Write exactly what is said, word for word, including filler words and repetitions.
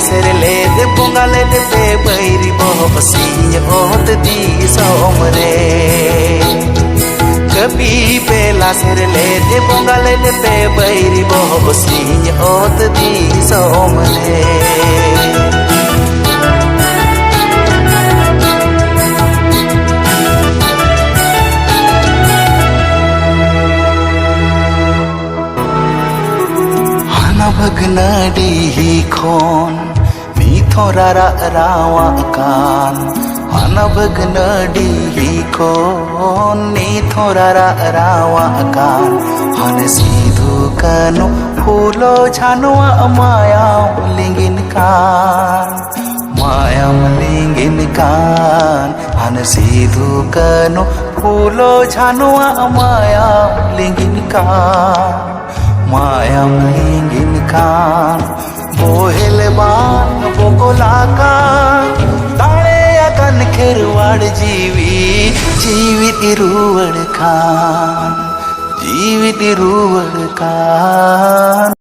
ᱥᱮᱨ ᱞᱮᱫ ᱵᱚᱸᱜᱟ ᱞᱮᱫ ᱯᱮ ᱵᱟᱹᱭᱨᱤ ᱵᱚᱦᱚᱜ ᱥᱤᱧ ᱚᱛ ᱫᱤᱥᱚᱢ ᱨᱮ᱾ ᱠᱟᱹᱯᱤ ᱯᱮᱞᱟ ᱥᱮᱨ ᱞᱮᱫ ᱵᱚᱸᱜᱟ ᱞᱮᱫ ᱯᱮ ᱵᱟᱹᱭᱨᱤ ᱵᱚᱦᱚᱜ ᱥᱤᱧ ᱚᱛ ᱫᱤᱥᱚᱢ ᱨᱮ᱾ ᱦᱟᱱᱟ ᱵᱷᱟᱹᱜᱽᱱᱟᱹᱰᱤ ᱠᱷᱚᱱ ᱱᱤᱛ ᱦᱚᱸ ᱨᱟᱨᱟᱜ ᱨᱟᱣᱟᱜ ᱠᱟᱱ, ᱦᱟᱱᱟ ᱵᱷᱟᱹᱜᱽᱱᱟᱹᱰᱤ ᱠᱷᱚᱱ ᱱᱤᱛ ᱦᱚᱸ ᱨᱟᱨᱟᱜ ᱨᱟᱣᱟᱜ ᱠᱟᱱ, ᱦᱟᱱᱮ ᱥᱤᱫᱷᱩ ᱠᱟᱹᱱᱦᱩ ᱯᱷᱩᱞᱳ ᱡᱷᱟᱱᱚᱣᱟᱜ ᱢᱟᱭᱟᱢ ᱞᱤᱸᱜᱤᱱ ᱠᱟᱱ, ᱢᱟᱭᱟᱢ ᱞᱤᱸᱜᱤᱱ ᱠᱟᱱ, ᱦᱟᱱᱮ ᱥᱤᱫᱷᱩ ᱠᱟᱹᱱᱦᱩ ᱯᱷᱩᱞᱳ ᱡᱷᱟᱱᱚᱣᱟᱜ ᱢᱟᱭᱟᱢ ᱞᱤᱸᱜᱤᱱ ᱠᱟᱱ, ᱢᱟᱭᱟᱢ ᱞᱤᱸᱜᱤᱱ ᱠᱟᱱ᱾ ᱵᱚᱦᱮᱞ ᱵᱟᱝ ᱵᱚᱠᱚᱞ ᱟᱠᱟᱱ, ᱫᱟᱲᱮᱭᱟᱠᱟᱱ ᱠᱷᱮᱨᱣᱟᱲ ᱡᱤᱣᱤ, ᱡᱤᱣᱤᱫ ᱨᱩᱣᱟᱹᱲ ᱠᱷᱟᱱ, ᱡᱤᱣᱤᱫ ᱨᱩᱣᱟᱹᱲ ᱠᱷᱟᱱ᱾